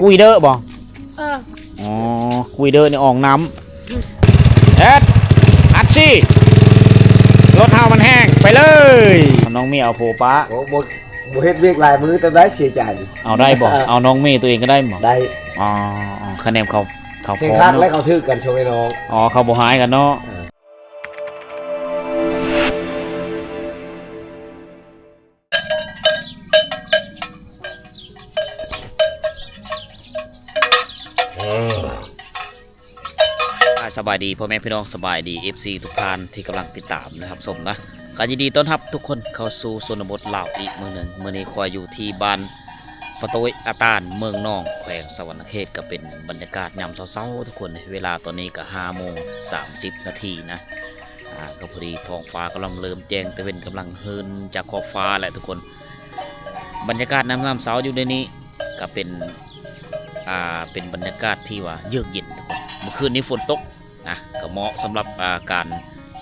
ກຸຍເດີບໍ່? ເອີ ອໍ ກຸຍເດີນີ້ອອກນ້ຳ. ເຮັດ ອັດຊິ ລົດເຮົາມັນແຮງ ໄປເລີຍ. ນ້ອງເມເອົາໂຜປະ. ໂອ້ ບໍ່ ບໍ່ເຮັດວຽກຫຼາຍມື້ ແຕ່ໄດ້ເສຍໃຈ. ເອົາໄດ້ບໍ່? ເອີ ເອົານ້ອງເມຕົວເອງກໍໄດ້ບໍ່? ໄດ້. ອໍ ຄະແນນເຂົາ ເຂົາພ້ອມເນາະ. ແຂ່ງຂັນແລ້ວເຂົາຖືກກັນ ໂຊຍນ້ອງ. ອໍ ເຂົາບໍ່ຮ້າຍກັນເນາະ. ເອີ. ສະບາຍດີພໍ່ແມ່ພີ່ນ້ອງ ສະບາຍດີເອັຟຊີທຸກທ່ານທີ່ກຳລັງຕິດຕາມ ແລະ ຮັບຊົມນະ. ກໍຍິນດີຕ້ອນຮັບທຸກຄົນເຂົ້າສູ່ຊົນນະບົດລາວອີກມື້ໜຶ່ງ. ມື້ນີ້ຂ້ອຍຢູ່ທີ່ບ້ານປະໂຕ້ຍອາຕານ ເມືອງໜອງ ແຂວງສະຫວັນນະເຂດ. ກໍເປັນບັນຍາກາດຍາມເຊົ້າໆ ທຸກຄົນ. ເວລາຕອນນີ້ກໍຫ້າໂມງສາມສິບນາທີນະ. ອ່າ ກໍພໍດີທ້ອງຟ້າກຳລັງເລີ່ມແຈ້ງ ຕາເວັນກຳລັງເຫີນຈາກຂອບຟ້າແຫຼະທຸກຄົນ. ບັນຍາກາດຍາມເຊົ້າຢູ່ໃນນີ້ກໍເປັນ ອ່າ ເປັນບັນຍາກາດທີ່ວ່າເຢືອກເຢັນທຸກຄົນ. ມື້ຄືນນີ້ຝົນຕົກນະ ກໍເໝາະສຳລັບ ອ່າ ການ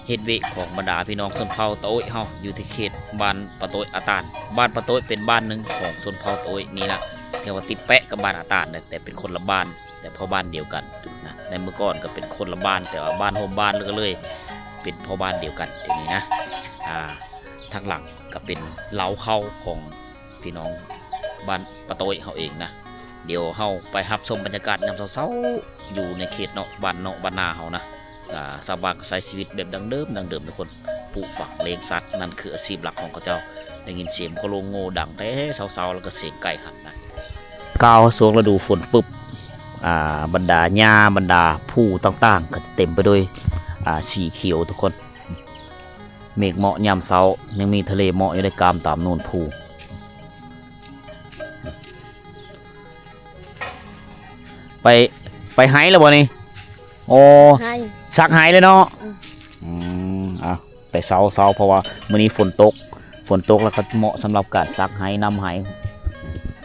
ເຮັດວຽກຂອງບັນດາພີ່ນ້ອງຊົນເຜົ່າຕາໂອ້ຍເຮົາ ຢູ່ທີ່ເຂດບ້ານປະໂຕ້ຍອາຕານ. ບ້ານປະໂຕ້ຍເປັນບ້ານໜຶ່ງຂອງຊົນເຜົ່າຕາໂອ້ຍນີ້ນະ ທີ່ວ່າຕິດແປະກັບບ້ານອາຕານນະ ແຕ່ເປັນຄົນລະບ້ານ. ແຕ່ພໍ່ບ້ານດຽວກັນນະ. ໃນເມື່ອກ່ອນກໍເປັນຄົນລະບ້ານ ແຕ່ວ່າບ້ານໂຮມບ້ານ ກໍເລີຍເປັນພໍ່ບ້ານດຽວກັນດຽວນີ້ນະ. ອ່າ ທາງຫຼັງກໍເປັນເລົ້າເຂົ້າຂອງພີ່ນ້ອງບ້ານປະໂຕ້ຍເຮົາເອງນະ. ດຽວເຮົາໄປຮັບຊົມບັນຍາກາດຍາມເຊົ້າໆ ຢູ່ໃນເຂດເນາະ ບ້ານເນາະ ບ້ານນາເຮົານະ. ອ່າ ຊາວບ້ານກໍໃຊ້ຊີວິດແບບດັ້ງເດີມ ດັ້ງເດີມທຸກຄົນ ປູກຝັງລ້ຽງສັດ ນັ້ນຄືອາຊີບຫຼັກຂອງເຂົາເຈົ້າ. ໄດ້ຍິນສຽງໂຄໂລງໂງ່ດັງແຕ່ເຊົ້າໆ ແລ້ວກໍສຽງໄກ່ຫັນນະ. ກ້າວຊ່ວງລະດູຝົນປຶບ ອ່າ ບັນດາຫຍ້າ ບັນດາພູຕ່າງໆ ກໍຈະເຕັມໄປດ້ວຍ ອ່າ ສີຂຽວທຸກຄົນ. ເມກເໝາະຍາມເຊົ້າ ຍັງມີທະເລເໝາະຢູ່ໃນກາມຕາມໂນນພູ. ໄປ ໄປໄຮ່ແລ້ວບໍ່ນີ້? ໂອ້ ໄຮ່ ສັກໄຮ່ເລີຍເນາະ. ອືມ ອືມ ອ່ະ ແຕ່ເຊົ້າໆ ເພາະວ່າມື້ນີ້ຝົນຕົກ ຝົນຕົກແລ້ວກໍເໝາະສຳລັບການສັກໄຮ່ ນຳໄຮ່.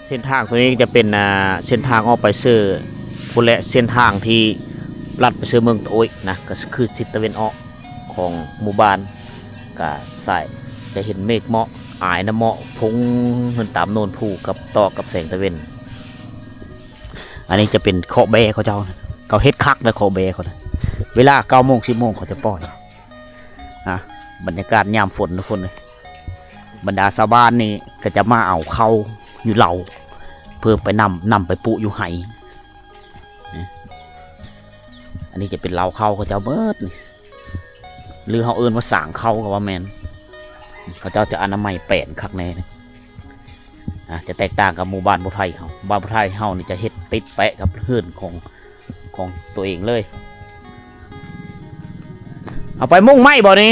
ເສັ້ນທາງຕົວນີ້ຈະເປັນ ອ່າ ເສັ້ນທາງອອກໄປເຊີພຸ້ນແຫຼະ ເສັ້ນທາງທີ່ລັດໄປເຊີເມືອງຕາໂອ້ຍນະ ກໍຄືທິດຕາເວັນອອກຂອງໝູ່ບ້ານ. ກະສາຍ ຈະເຫັນເມກເໝາະ ອາຍນ້ຳເໝາະ ພົງຂຶ້ນຕາມໂນນພູກັບຕໍ່ກັບແສງຕາເວັນ. ອັນນີ້ຈະເປັນເຄາະແບ້ເຂົາເຈົ້າ ເຂົາເຮັດຄັກນະ ເຄາະແບ້ເຂົານະ. ເວລາເກົ້າໂມງ ສິບໂມງ ເຂົາຈະປ່ອຍ. ອ່ະ ບັນຍາກາດຍາມຝົນທຸກຄົນເອີຍ. ບັນດາຊາວບ້ານນີ້ກໍຈະມາເອົາເຂົ້າຢູ່ເລົ້າ ເພື່ອໄປນຳ ນຳໄປປູກຢູ່ໄຮ່. ອັນນີ້ຈະເປັນເລົ້າເຂົ້າເຂົາເຈົ້າເບິດນີ້ ຫຼືເຮົາເອີ້ນວ່າສາງເຂົ້າກໍວ່າແມ່ນ. ເຂົາເຈົ້າຈະອະນາໄມແປນຄັກແນ່. ອ່າ ຈະແຕກຕ່າງກັບໝູ່ບ້ານຜູ້ໄທເຮົາ. ບ້ານຜູ້ໄທເຮົານີ້ຈະເຮັດຕິດແປະກັບເຮືອນຂອງ ຂອງຕົວເອງເລີຍ. ເອົາໄປມຸງໄມ້ບໍ່ນີ້?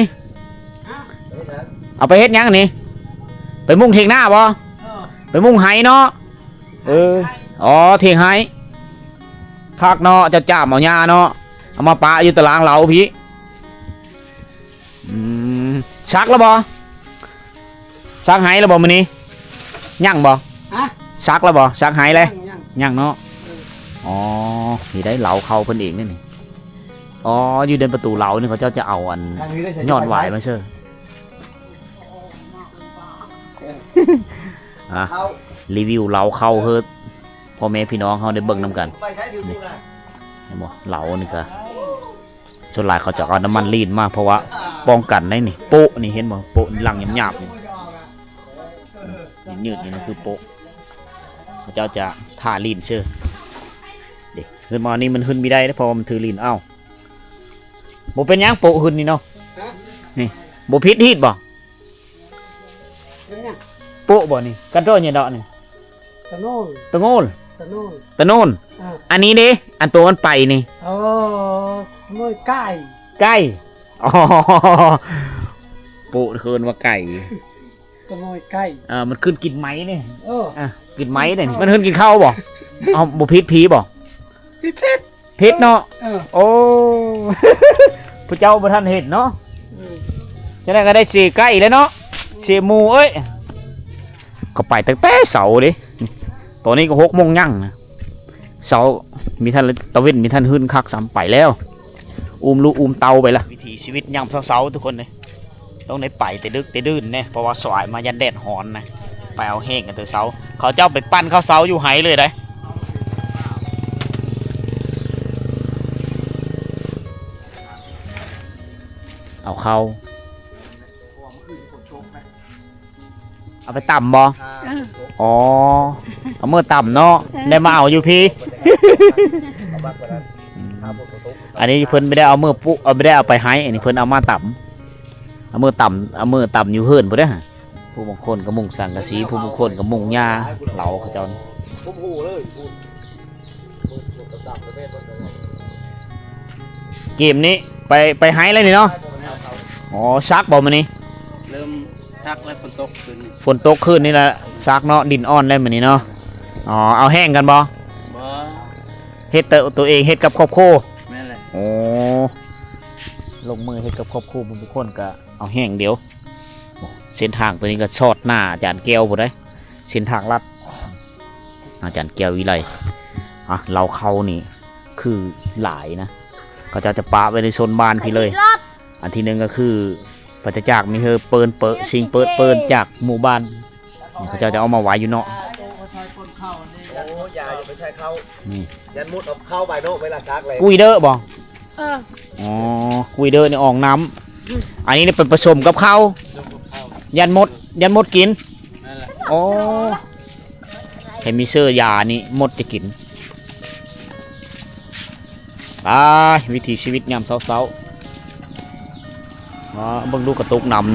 ເອົາໄປເຮັດຫຍັງນີ້? ໄປມຸງຖຽງນາບໍ່? ເອີ ໄປມຸງໄຮ່ເນາະ. ເອີ ອໍ ຖຽງໄຮ່. ຄັກເນາະ ເຈົ້າຈາມເອົາຫຍ້າເນາະ ເອົາມາປະຢູ່ຕາລາງເລົ້າພີ້. ອືມ ສັກແລ້ວບໍ່? ສັກໄຮ່ແລ້ວບໍ່ມື້ນີ້? ຍັງບໍ່? ຮະ? ສັກແລ້ວບໍ່? ສັກໄຮ່ແລ້ວ? ຍັງ ຍັງ ຍັງເນາະ. ເອີ ອໍ ນີ້ໄດ້ເລົ້າເຂົ້າເພິ່ນເອງນີ້. ອໍ ຢູ່ໃນປະຕູເລົ້ານີ້ ເຂົາເຈົ້າຈະເອົາອັນ ທາງນີ້ໄດ້ໃຊ້ ຍ້ອນຫວາຍມາເຊີ. ອ່ະ ເອົາ ຣີວິວເລົ້າເຂົ້າເຮີ ພໍ່ແມ່ພີ່ນ້ອງເຮົາໄດ້ເບິ່ງນຳກັນ. ນີ້ ເຫັນບໍ່? ເລົ້ານີ້ກະ ສ່ວນຫຼາຍເຂົາຈະເອົານ້ຳມັນລີນມາ ເພາະວ່າປ້ອງກັນໄດ້ນີ້. ໂປະນີ້ ເຫັນບໍ່? ໂປະນີ້ຫຼັງຫຍາບໆ ນີ້ ຍືດໆ ນີ້ຄືໂປະ. ເຂົາເຈົ້າຈະທາລີນຊື່. ເດ້ ຂຶ້ນມານີ້ມັນຂຶ້ນບໍ່ໄດ້ເດ້ ເພາະວ່າມັນຖືລີນ. ເອົ້າ ບໍ່ເປັນຫຍັງ ໂປະຂຶ້ນນີ້ເນາະ. ຮະ? ນີ້ ບໍ່ຜິດຮີດບໍ່? ເປັນຫຍັງ? ໂປະບໍ່ນີ້? ກັນໂຕຫຍັງດອກນີ້? ຕະໂນນ ຕະໂງນ ຕະໂນນ ຕະໂນນ. ອ່າ ອັນນີ້ເດ້ ອັນໂຕມັນໄປນີ້? ອໍ ໂອ້ຍ ໄກ່ ໄກ່. ອໍ ໂປະເອີ້ນວ່າໄກ່ ຕະໂນຍໄກ່. ເອີ ມັນຂຶ້ນກິນໄມ້ນີ້. ເອີ ອ່ະ ກິນໄມ້ນີ້. ມັນຂຶ້ນກິນເຂົ້າບໍ່? ເອົ້າ ບໍ່ຜິດຜີບໍ່? ຜິດ ຜິດເນາະ. ເອີ ໂອ້ ຜູ້ເຈົ້າບໍ່ທັນເຫັນເນາະ. ເອີ ຈັ່ງໃດກໍໄດ້ເສຍໄກ່ແລ້ວເນາະ ເສຍໝູເອີຍ. ກໍໄປຕັ້ງແຕ່ເຊົ້າເດ້ ຕອນນີ້ກໍຫົກໂມງຍັງນະ. ເຊົ້າມີທ່ານຕາເວັນ ມີທ່ານຮືນຄັກຊ້ຳ ໄປແລ້ວ ອຸ້ມລູກອຸ້ມເຕົ້າໄປລະ. ວິຖີຊີວິດຍາມເຊົ້າໆ ທຸກຄົນເອີຍ. ຕ້ອງໄດ້ໄປແຕ່ດຶກແຕ່ດື່ນແດ່ ເພາະວ່າສວາຍມາຢ້ານແດດຮ້ອນນະ. ໄປເອົາແຮງກັນແຕ່ເຊົ້າ. ເຂົາເຈົ້າໄປປັ່ນເຂົ້າເຊົ້າຢູ່ໄຮ່ເລີຍໄດ໋. ເອົາເຂົ້າ ເອົາໄປຕຳບໍ່? ເອີ ອໍ ເອົາເມືອຕຳເນາະ ເອີ ໄດ້ມາເອົາຢູ່ພີ້. ອັນນີ້ເພິ່ນບໍ່ໄດ້ເອົາເມືອປຸ ເອົາ ບໍ່ໄດ້ເອົາໄປໃຫ້ ອັນນີ້ເພິ່ນເອົາມາຕຳ ເອົາເມືອຕຳ ເອົາເມືອຕຳຢູ່ເຮືອນພຸ້ນເດ້. ຜູ້ບາງຄົນກໍມຸງສັງກະສີ ຜູ້ບາງຄົນກໍມຸງຫຍ້າ ເລົ່າເຂົາເຈົ້ານີ້. ເກມນີ້ໄປ ໄປໄຮ່ແລ້ວນີ້ເນາະ. ອໍ ຊັກບໍ່ມື້ນີ້? ເລີ່ມຊັກແລ້ວ ຝົນຕົກຄືນນີ້ ຝົນຕົກຄືນນີ້ລະຊັກເນາະ ດິນອ່ອນແລ້ວມື້ນີ້ເນາະ. ອໍ ເອົາແຫ້ງກັນບໍ່? ບໍ່ ເຮັດແຕ່ໂຕເອງ ເຮັດກັບຄອບຄົວ. ແມ່ນແຫຼະ. ໂອ້ ລົງມືເຮັດກັບຄອບຄົວ ບາງຄົນກໍເອົາແຫ້ງດຽວ. ໂອ້ ເສັ້ນທາງໂຕນີ້ກໍຊອດໜ້າອາຈານແກ້ວພຸ້ນໃດ໋ ເສັ້ນທາງລັດ ອາຈານແກ້ວວິໄລ. ອ່ະ ເລົ້າເຂົ້ານີ້ຄືຫຼາຍນະ ເຂົາເຈົ້າຈະປະໄວ້ໃນໂຊນບ້ານພີ້ເລີຍ. ອັນທີໜຶ່ງກໍຄືປາສະຈາກມີເຮີເປີນເປີ ສິ່ງເປີດເປີນຈາກໝູ່ບ້ານ ເຂົາເຈົ້າຈະເອົາມາໄວ້ຢູ່ເນາະ. ໂອ້ ຢ່າ ຢ່າໄປໃສ່ເຂົ້າ ນີ້ ຢ້ານມົດເອົາເຂົ້າໄປເນາະ ເວລາຊັກແລ້ວ. ກຸຍເດີບໍ່? ເອີ ອໍ ກຸຍເດີນີ້ອອກນ້ຳ ອັນນີ້ໄປປະສົມກັບເຂົ້າ ຢ້ານມົດ ຢ້ານມົດກິນ. ນັ້ນແຫຼະ. ໂອ້ ໃຫ້ມີເຊື້ອຢານີ້ມົດຈະກິນ. ໄປ ວິຖີຊີວິດຍາມເຊົ້າໆ. ອໍ ເບິ່ງດູກະຕຸກນ້ຳ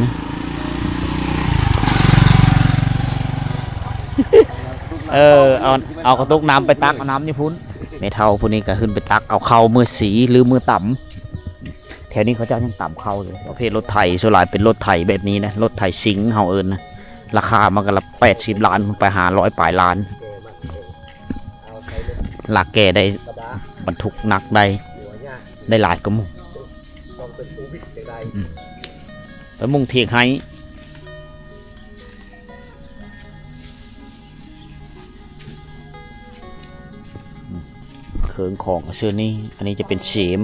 ເອີ ເອົາ ເອົາກະຕຸກນ້ຳໄປຕັກເອົານ້ຳຢູ່ພຸ້ນ. ແມ່ເຖົ້າຜູ້ນີ້ກໍຂຶ້ນໄປຕັກເອົາເຂົ້າເມືອສີ ຫຼື ເມືອຕຳ. ແຖວນີ້ເຂົາເຈົ້າຍັງຕຳເຂົ້າຢູ່ ປະເພດລົດໄຖ ສ່ວນຫຼາຍເປັນລົດໄຖແບບນີ້ນະ ລົດໄຖຊິງເຮົາເອີ້ນນະ. ລາຄາມັນກໍລະແປດສິບລ້ານໄປ ຫ້າຮ້ອຍປາຍລ້ານ. ລາກແກ່ໄດ້ ບັນທຸກໜັກໄດ້ ໄດ້ຫຼາຍກວ່າໝູ່. ອືມ ໄປມຸງຖຽງໄຮ່ ເຄື່ອງຂອງເຊິ່ນນີ້. ອັນນີ້ຈະເປັນເສມ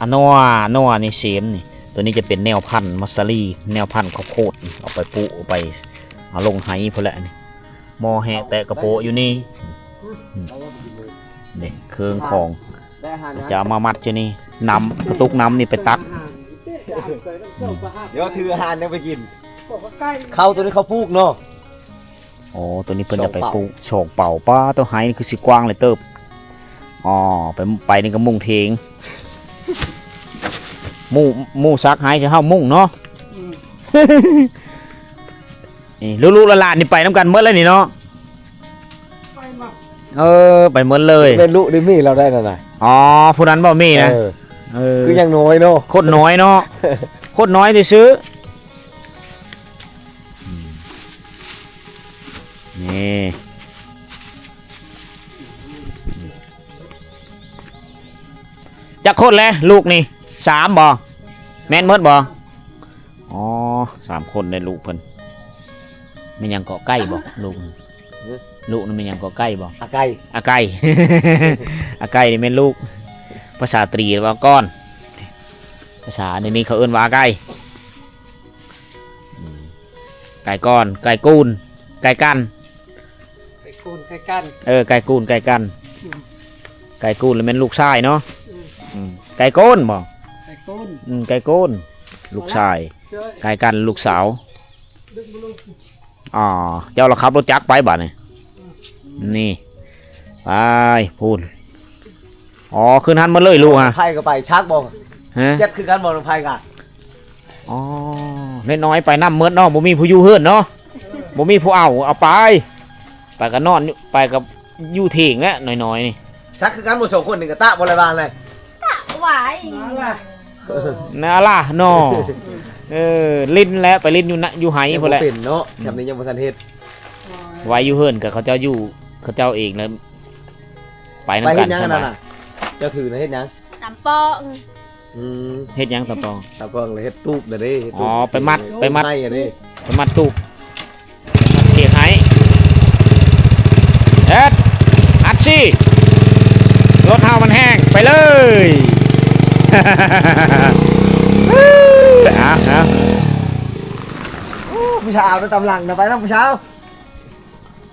ອາ ນົວ ນົວນີ້ເສມນີ້. ໂຕນີ້ຈະເປັນແນວພັນມັດສາລີ ແນວພັນເຂົ້າໂພດ ເອົາໄປປູກ ເອົາໄປ ເອົາລົງໄຮ່ພຸ້ນແຫຼະນີ້. ໝໍ້ແຮະແຕະກະໂປະຢູ່ນີ້. ນີ້ເຄື່ອງຂອງ ຈະເອົາມາມັດຢູ່ນີ້. ນ້ຳ ກະຕຸກນ້ຳນີ້ໄປຕັກ. ດຽວຖືອາຫານຍັງໄປກິນ. ເຂົ້າໂຕນີ້ເຂົາປູກເນາະ. ໂອ້ ໂຕນີ້ເພິ່ນຈະໄປປູກສອງເປົາ. ປ້າ ໂຕໄຮ່ນີ້ຄືຊິກວ້າງຫຼາຍເຕີບ. ອໍ ໄປ ໄປນີ້ກໍມຸງຖຽງ ໝູ່ ໝູ່ຊັກໄຮ່ ເຮົາມຸງເນາະ. ອືມ ນີ້ລູກໆຫຼານໆນີ້ໄປນຳກັນໝົດແລ້ວນີ້ເນາະ. ໄປໝົດ ເອີ ໄປໝົດເລີຍ. ແມ່ນລູກນີ້ມີລາວໄດ້ນັ້ນນະ. ອໍ ຜູ້ນັ້ນບໍ່ມີນະ. ເອີ ເອີ ຄືຍັງນ້ອຍເນາະ ຄົນນ້ອຍເນາະ ຄົນນ້ອຍຊື່ໆ. ອືມ ນີ້ ຈັກຄົນແລະລູກນີ້? ສາມບໍ່? ແມ່ນໝົດບໍ່? ອໍ ສາມຄົນໄດ້ລູກເພິ່ນ. ແມ່ນຫຍັງເກາະ ໄກ່ບໍ່ລູກ? ຫື? ລູກນັ້ນແມ່ນຫຍັງເກາະ ໄກ່ບໍ່? ອາໄກ່ ອາໄກ່ ອາໄກ່ນີ້ແມ່ນລູກ. ພາສາຕຣີເວົ້າກ່ອນ ພາສາດຽວນີ້ເຂົາເອີ້ນວ່າອາໄກ່. ອືມ ໄກ່ກ່ອນ ໄກ່ກູນ ໄກ່ກັນ. ໄກ່ກູນ ໄກ່ກັນ. ເອີ ໄກ່ກູນ ໄກ່ກັນ. ອືມ ໄກ່ກູນລະແມ່ນລູກຊາຍເນາະ. ອືມ ອືມ ໄກ່ໂກນບໍ່? ໄກ່ໂກນ. ອືມ ໄກ່ໂກນ ລູກຊາຍ. ເຈົ້າ ໄກ່ກັນ ລູກສາວ. ອໍ ເຈົ້າລະຂັບລົດຈັກໄປບາດນີ້. ອືມ ນີ້ ໄປພຸ້ນ. ອໍ ຂຶ້ນຫັ້ນໝົດເລີຍລູກຫະ. ໄຜກໍໄປ ຊັກບໍ່? ຮະ? ຈັດຄືກັນບໍ່ ໄຜກະ? ອໍ ນ້ອຍໆໄປນຳໝົດເນາະ ບໍ່ມີຜູ້ຢູ່ເຮືອນເນາະ ບໍ່ມີຜູ້ເອົາ ເອົາໄປ ໄປກໍນອນຢູ່ ໄປກໍຢູ່ຖຽງແຫຼະ ນ້ອຍໆນີ້. ຊັກຄືກັນບໍ່ ສອງຄົນນີ້ກໍຕະບໍ່ລະບານເລີຍ ຕະຫວາຍ ນາລະເນາະ. ເອີ ຫຼິ້ນແຫຼະ ໄປຫຼິ້ນຢູ່ນະ ຢູ່ໄຮ່ພຸ້ນແຫຼະ. ບໍ່ເປັນເນາະ ອືມ ແຖມນີ້ຍັງບໍ່ທັນເຮັດ. ໄວ້ຢູ່ເຮືອນກໍເຂົາເຈົ້າຢູ່ ເຂົາເຈົ້າເອງແລ້ວ ໄປນຳກັນ. ໄປເຮັດຫຍັງອັນນັ້ນນະ? ເຈົ້າຖືນະ ເຮັດຫຍັງ? ຕຳປອງ. ອືມ ເຮັດຫຍັງຕຳປອງ? ຕຳປອງລະເຮັດຕູບນະເດ້. ອໍ ໄປມັດ ໄປມັດ ໄປມັດຕູບ ໄປມັດຖຽງໄຮ່. ເຮັດ ອັດຊິ ລົດເຮົາມັນແຮງ ໄປເລີຍ. ອາ ອາ ໂອ້ ຜູ້ສາວນຳຕາມຫຼັງນະ ໄປນຳຜູ້ສາວ.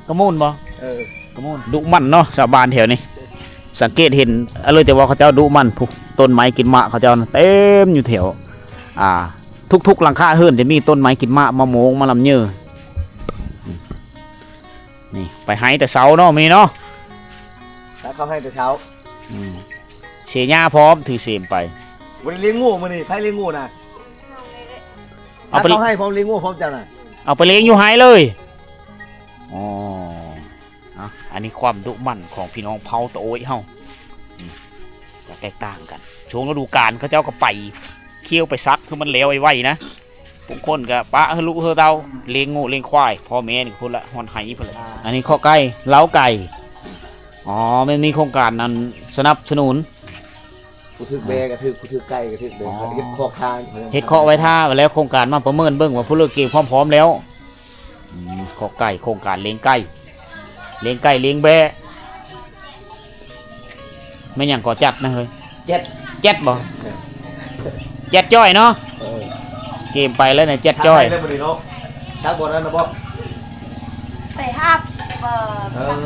ກະມູນບໍ່? ເອີ ກະມູນ. ດຸໝັ່ນເນາະ ຊາວບ້ານແຖວນີ້ ສັງເກດເຫັນເລີຍ ແຕ່ວ່າເຂົາເຈົ້າດຸໝັ່ນ ຜູ້ ຕົ້ນໄມ້ກິນໝາກເຂົາເຈົ້ານະເຕັມຢູ່ແຖວ ອ່າ ທຸກໆຫຼັງຄາເຮືອນຈະມີຕົ້ນໄມ້ກິນໝາກ ມະມ່ວງ ມະລຳເຍີ. ນີ້ ໄປໄຮ່ແຕ່ເຊົ້າເນາະມື້ນີ້ເນາະ ໄປເຂົ້າໄຮ່ແຕ່ເຊົ້າ. ອືມ ເສຍຫຍ້າພ້ອມ ຖືເສມໄປ. ບໍ່ໄດ້ລ້ຽງງົວມື້ນີ້ ໃຜລ້ຽງງົວນະ? ເອົາໄປ ເຂົ້າໄຮ່ພ້ອມ ລ້ຽງງົວພ້ອມເຈົ້ານະ. ເອົາໄປລ້ຽງຢູ່ໄຮ່ເລີຍ. ອໍ ເອົາ ອັນນີ້ຄວາມດຸໝັ່ນຂອງພີ່ນ້ອງເຜົ່າຕາໂອ້ຍເຮົາ ອືມ ກໍແຕກຕ່າງກັນ. ຊ່ວງລະດູການເຂົາເຈົ້າກໍໄປ ຂ້ຽວໄປສັກ ຄືມັນແລ້ວໄວໆນະ. ບາງຄົນກໍປະໃຫ້ລູກໃຫ້ເຕົ້າ ລ້ຽງງົວລ້ຽງຄວາຍ ພໍ່ແມ່ນີ້ພຸ້ນລະ ຮອດໄຮ່ພຸ້ນລະ. ອ່າ ອັນນີ້ຄອກໄກ່ ເລົ້າໄກ່. ອໍ ແມ່ນມີໂຄງການນັ້ນສະໜັບສະໜູນ ຜູ້ຖືກແບ້ກໍຖືກ ຜູ້ຖືກໄກ່ກໍຖືກເດ້. ອໍ ເຮັດຄອກທ່າ ເຮັດຄອກໄວ້ຖ້າ ແລ້ວໂຄງການມາປະເມີນເບິ່ງວ່າຜູ້ເລີກເກມພ້ອມໆແລ້ວ. ອືມ ຄອກໄກ່ ໂຄງການລ້ຽງໄກ່ ລ້ຽງໄກ່ລ້ຽງແບ້. ແມ່ນຫຍັງກໍຈັດນະເຮີ້ຍ? ແຈັດ ແຈັດບໍ່? ເອີ ແຈັດຈ້ອຍເນາະ. ເອີ ເກມໄປແລ້ວນະ ແຈັດຈ້ອຍ. ສັກໄດ້ບໍ່ນີ້ເນາະ? ສັກບໍ່ນັ້ນນະບໍ່? ໄປຮັບ ເອີ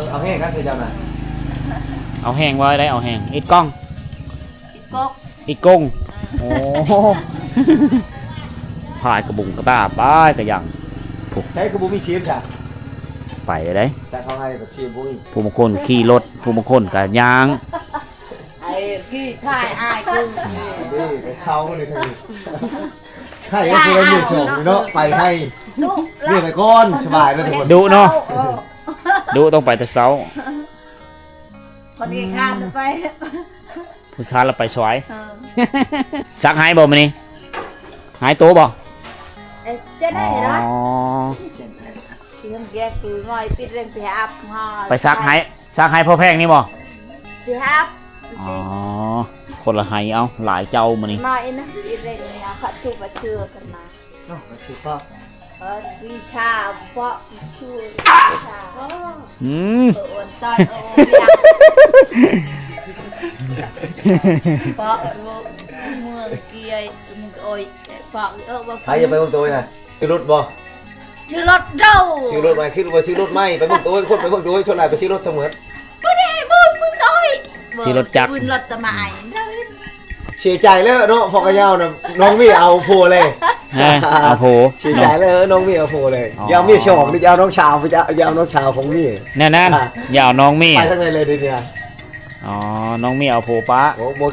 ເອົາແຮງຄັກເຈົ້ານະ. ເອົາແຮງວ່າໄດ້ ເອົາແຮງ ອິດກ້ອງ ອິດກົກ ອີ່ກົງ. ໂອ້ ພາຍກະບຸງກະຕ່າ ພາຍກະຍັງ. ໃສຄືບໍ່ມີສຽງຊະ? ໄປເດ້ ຈາກເຂົາໃຫ້ກັບສຽງບໍ່ມີ. ຜູ້ບາງຄົນຂີ່ລົດ ຜູ້ບາງຄົນກະຍ່າງ. ໄອ້ຂີ້ຂາຍອາຍຄື ເດ້ ໄປເຊົາເລີຍ ໃຫ້ເພື່ອນຢູ່ສອງເນາະ ໄປໃຫ້ ດຸ ເລີຍໄປກ່ອນ ສະບາຍເນາະ ທຸກຄົນ. ດຸເນາະ ເອີ ດຸ ຕ້ອງໄປແຕ່ເຊົ້າ. ຄົນຂີ້ຄ້ານໄປ ຜູ້ຄ້າລະໄປສວຍ. ເອີ ສັກໄຮ່ບໍ່ມື້ນີ້? ໄຮ່ໂຕບໍ່? ເອີ ຈະໄດ້ເນາະ. ອໍ ເລື່ອງແກຄືງອຍປິດເລື່ອງໄປອັບງອຍ ໄປສັກໄຮ່ ສັກໄຮ່ພໍ່ແພງນີ້ບໍ່? ໄປອັບ. ອໍ ຄົນລະໄຮ່. ເອົ້າ ຫຼາຍເຈົ້າມື້ນີ້ ມາອີກນະ ອີກເລື່ອງນີ້ ເຂົາຖືວ່າເຊື່ອກັນມາ. ເນາະ ມາຊື້ເພາະ ເອີ ວິຊາເພາະ ຊື່ວິຊາ. ອືມ ເອີ ໂອນຕອນ ໂອນ ເພາະເມືອງເກຍ ໂອຍ ເພາະ ເອີ ວ່າ ໃຜຈະໄປເບິ່ງໂຕນະ? ຊື້ລົດບໍ່? ຊື້ລົດໂດ ຊື້ລົດໃໝ່ ຄິດວ່າຊື້ລົດໃໝ່ ໄປເບິ່ງໂຕ ຄົນໄປເບິ່ງໂຕ ສ່ວນຫຼາຍໄປຊື້ລົດທັງໝົດ. ບໍ່ໄດ້ເບິ່ງ ເບິ່ງໂຕ ຊື້ລົດຈັກ ເບິ່ງລົດຕະໝາຍ. ເສຍໃຈແລ້ວເນາະ ພໍກະຍາວນະ ນ້ອງມີເອົາຜົວເລີຍ. ຮະ ເອົາຜົວ ເສຍໃຈແລ້ວ ນ້ອງມີເອົາຜົວເລີຍ. ອໍ ຢາກເມຍສອງ ຫຼືຢາກເອົານ້ອງສາວ ຢາກເອົານ້ອງສາວຂອງມີ. ແນວນັ້ນ ອ່າ ຢາກເອົານ້ອງມີ ໄປທາງໃດເລີຍເດນີ້? ອໍ ນ້ອງມີເອົາຜົວປະ. ໂອ້ ບໍ່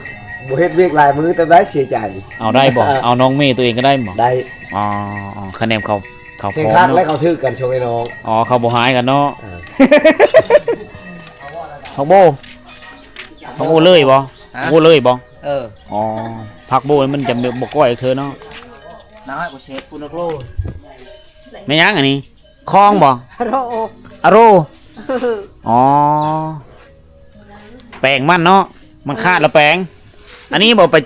ບໍ່ເຮັດວຽກຫຼາຍມື້ ແຕ່ໄດ້ເສຍໃຈ. ເອົາໄດ້ບໍ່? ເອີ ເອົານ້ອງມີຕົວເອງກໍໄດ້ບໍ່? ໄດ້. ອໍ ອໍ ຄະແນນເຂົາ ເຂົາພ້ອມເນາະ ແຂ່ງຂັນແລ້ວເຂົາຖືກກັນຊ່ວງໄອ້ນ້ອງ. ອໍ ເຂົາບໍ່ຮ້າຍກັນເນາະ. ເອີ ຜັກໂບ ຜັກໂບເລີຍບໍ່? ຮະ ຜັກໂບເລີຍບໍ່? ເອີ ອໍ ຜັກໂບມັນຈະບໍ່ກ້ອຍເທື່ອເນາະ. ນ້ອຍກວ່າເຊດ ປຸນໂລ ແມ່ນຫຍັງອັນນີ້? ຄອງບໍ່? ອາໂຣ ອາໂຣ. ອໍ ແປງມັນເນາະ ມັນຂາດລະແປງ. ອັນນີ້ບໍ່ໄປ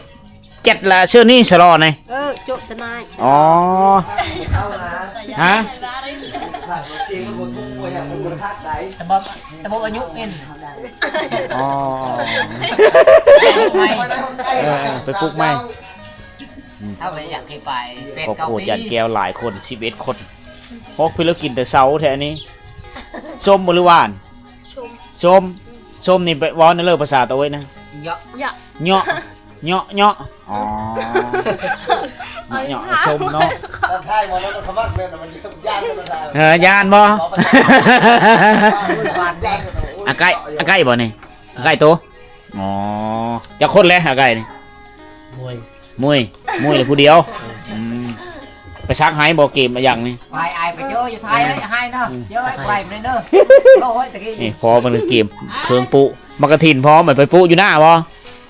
ເຈັດລະ ເຊີນນີ້ສະຫຼໍໃນ. ເອີ ໂຈະຕະນາຍ. ອໍ ຮະ ແຕ່ບໍ່ ແຕ່ບໍ່ອາຍຸເອັນ. ອໍ ເອີ ເອີ ໄປປຸກໃໝ່. ອືມ ເຮົາກໍຢາກໃຫ້ໄປ ຄອບຄົວຈັນແກ້ວຫຼາຍຄົນ ສິບເອັດຄົນ. ໂອ້ ຄືລາວກິນແຕ່ເຊົ້າແທ້ອັນນີ້. ສົ້ມບໍ່ ຫຼືຫວານ? ສົ້ມ ສົ້ມ. ສົ້ມນີ້ໄປເວົ້າແນວເລີ ພາສາຕາໂອ້ຍນະ? ເຍາະ ເຍາະ ເຍາະ ເຍາະ. ອໍ ເຍາະ ເຍາະ ສົ້ມເນາະ. ເອີ ຢ້ານບໍ່? ອາໄກ່ ອາໄກ່ບໍ່ນີ້? ອາໄກ່ໂຕ? ອໍ ຈັກຄົນແລ້ວອາໄກ່ນີ້? ມວຍ ມວຍ ມວຍລະຜູ້ດຽວ. ອືມ ໄປສັກໄຮ່ບໍ່ ເກມອາຫຍັງນີ້? ໄປ ໄປເຈີຢູ່ໄທເລີຍ ໄຮ່ເນາະ. ອືມ ເຈີໄປບໍ່ໄດ້ເດີ. ໂອ້ຍ ຕະກີ້ນີ້ພໍມັນເກມເຄື່ອງປຸ ໝາກກະຖິນພ້ອມ ໄປປຸຢູ່ໜ້າບໍ່?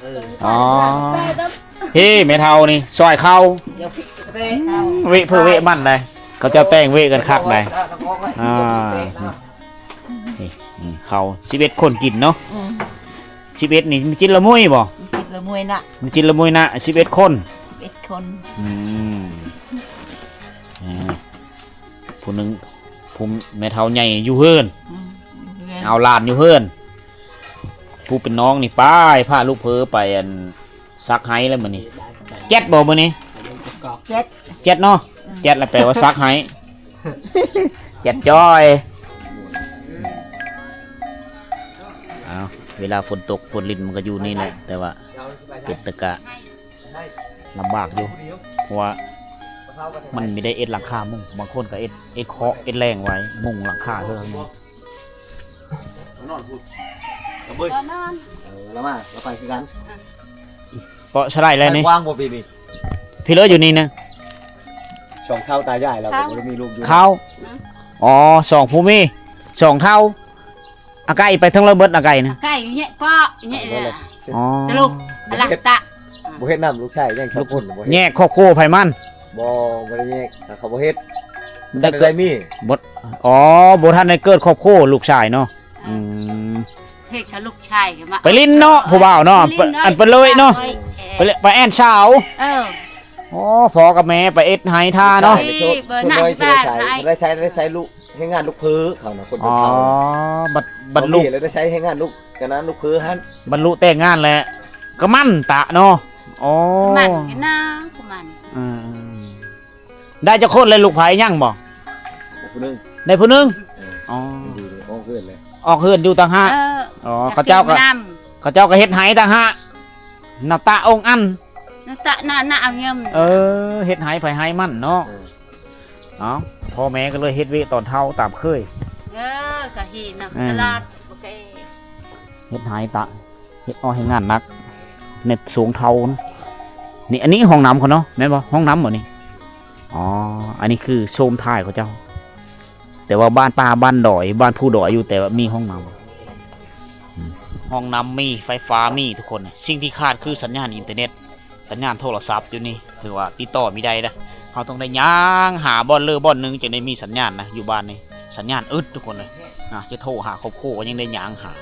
ເອີ ອໍ ເຮີ້ ແມ່ເຖົ້ານີ້ຊ່ອຍເຂົ້າ ເວະເພື່ອເວະມັນໄດ໋ ເຂົາເຈົ້າແຕ່ງເວະກັນຄັກໄດ໋. ອ່າ ນີ້ ນີ້ເຂົ້າສິບເອັດຄົນກິນເນາະ. ອືມ ສິບເອັດນີ້ມີຈິດລະມຸ້ຍບໍ່? ມີຈິດລະມຸ້ຍນະ ມີຈິດລະມຸ້ຍນະ ສິບເອັດຄົນ ສິບເອັດຄົນ. ອືມ ອ່າ ຜູ້ໜຶ່ງ ຜູ້ແມ່ເຖົ້າໃຫຍ່ຢູ່ເຮືອນ. ອືມ ເອົາຫຼານຢູ່ເຮືອນ ຜູ້ເປັນນ້ອງນີ້ໄປ ພາລູກເພີໄປ ອັນ ສັກໄຮ່ແລ້ວມື້ນີ້. ແຈັດບໍ່ມື້ນີ້? ແຈັດ ແຈັດເນາະ. ອືມ ແຈັດລະແປວ່າສັກໄຮ່ ແຈັດຈ້ອຍ. ເອົາ ເວລາຝົນຕົກຝົນລິນມັນກໍຢູ່ນີ້ແຫຼະ ແຕ່ວ່າເປັນຕາກະລຳບາກຢູ່ ເພາະວ່າມັນມີໄດ້ເອັດຫຼັງຄາມຸງ ບາງຄົນກໍເອັດ ເອັດເຄາະ ເອັດແລ້ງໄວ້ ມຸງຫຼັງຄາເຮືອນ. ນອນພຸ້ນ ເອີ ລະມາ ລະໄປຄືກັນ. ເປາະສະໄລແລ້ວນີ້ ກວ້າງບໍ່ປີນີ້? ພີ່ເລີຢູ່ນີ້ນະ ສອງເຖົ້າຕາຍາຍ ລາວກໍບໍ່ໄດ້ມີລູກຢູ່ ເຖົ້າ. ອໍ ສອງຜູ້ມີ ສອງເຖົ້າ. ອາໄກ່ໄປເທິງລະເບິດ ອາໄກ່ນະ ໄກ່ແຍະເປາະແຍະ ອໍ ຕະລຸກ ອາລັກຕະ ບໍ່ເຮັດນຳລູກຊາຍ ແຍກຄອບຄົວ ບໍ່ເຮັດ ແຍກຄອບຄົວໃຜມັນ ບໍ່ ບໍ່ໄດ້ແຍກ ເຂົາບໍ່ເຮັດ ໄດ້ເກີດ ໄດ້ມີ ບໍ່ ອໍ ບໍ່ທັນໄດ້ເກີດຄອບຄົວລູກຊາຍເນາະ. ອືມ ເຮັດກັບລູກຊາຍກໍມາ ໄປຫຼິ້ນເນາະ ຜູ້ບ່າວເນາະ ໄປຫຼິ້ນເນາະ ອັນໄປເລີຍເນາະ ໄປແອນສາວ. ເອີ ອໍ ພໍ່ກັບແມ່ໄປເຮັດໄຮ່ທ່າເນາະ ໄປ ເພິ່ນນ້ອຍຊິໄດ້ໃຊ້ ໄດ້ໃຊ້ ໄດ້ໃຊ້ລູກ ແຮງງານລູກເພີເຂົານະ ຄົນເຖົ້າ ອໍ ບັດ ບັດລູກ ແລ້ວໄດ້ໃຊ້ແຮງງານລູກ ກະນັ້ນລູກເພີຫັ້ນ ບັດລູກແຕ່ງງານແລ້ວ ກະໝັ້ນຕະເນາະ. ອໍ ໝັ້ນນະ ກະໝັ້ນ ອືມ ໄດ້ຈັກຄົນແລ້ວ ລູກໃຜຍັງບໍ່? ຜູ້ໜຶ່ງ ໄດ້ຜູ້ໜຶ່ງ. ເອີ ອໍ ດີ ອອກເຮືອນແລ້ວ ອອກເຮືອນຢູ່ຕ່າງຫາກ. ເອີ ອໍ ເຂົາເຈົ້າກໍ ເຂົາເຈົ້າກໍເຮັດໄຮ່ຕ່າງຫາກ ນະຕະອົງອັນ ນະຕະ ນະ ນະ ເອົາເງິນ ເອີ ເຮັດໄຮ່ໃຜໄຮ່ມັນເນາະ. ເອີ ເອົ້າ ພໍ່ແມ່ກໍເລີຍເຮັດວຽກຕອນເຖົ້າຕາມເຄີຍ. ເອີ ກະເຮັດນະ ເອີ ຕະຫຼາດ ໂອເຄ ເຮັດໄຮ່ຕະ ເຮັດອອກແຮງງານໜັກ ໃນຊ່ວງເຖົ້ານະ. ນີ້ ອັນນີ້ຫ້ອງນ້ຳເຂົາເນາະ ແມ່ນບໍ່? ຫ້ອງນ້ຳບໍ່ນີ້? ອໍ ອັນນີ້ຄືໂຊມທ້າຍເຂົາເຈົ້າ ແຕ່ວ່າບ້ານປ່າບ້ານດອຍ ບ້ານພູດອຍຢູ່ ແຕ່ວ່າມີຫ້ອງນ້ຳ ອືມ ຫ້ອງນ້ຳມີ ໄຟຟ້າມີ ທຸກຄົນ. ສິ່ງທີ່ຂາດຄືສັນຍານອິນເຕີເນັດ ສັນຍານໂທລະສັບຢູ່ນີ້ ຖືວ່າຕິດຕໍ່ບໍ່ໄດ້ນະ. ເຮົາຕ້ອງໄດ້ຍ່າງຫາບ່ອນເລີບ່ອນໜຶ່ງ ຈຶ່ງໄດ້ມີສັນຍານນະ ຢູ່ບ້ານນີ້ ສັນຍານອຶດ ທຸກຄົນເອີຍ. ນະ ຈະໂທຫາຄອບຄົວກໍຍັງໄດ້ຍ່າງຫາ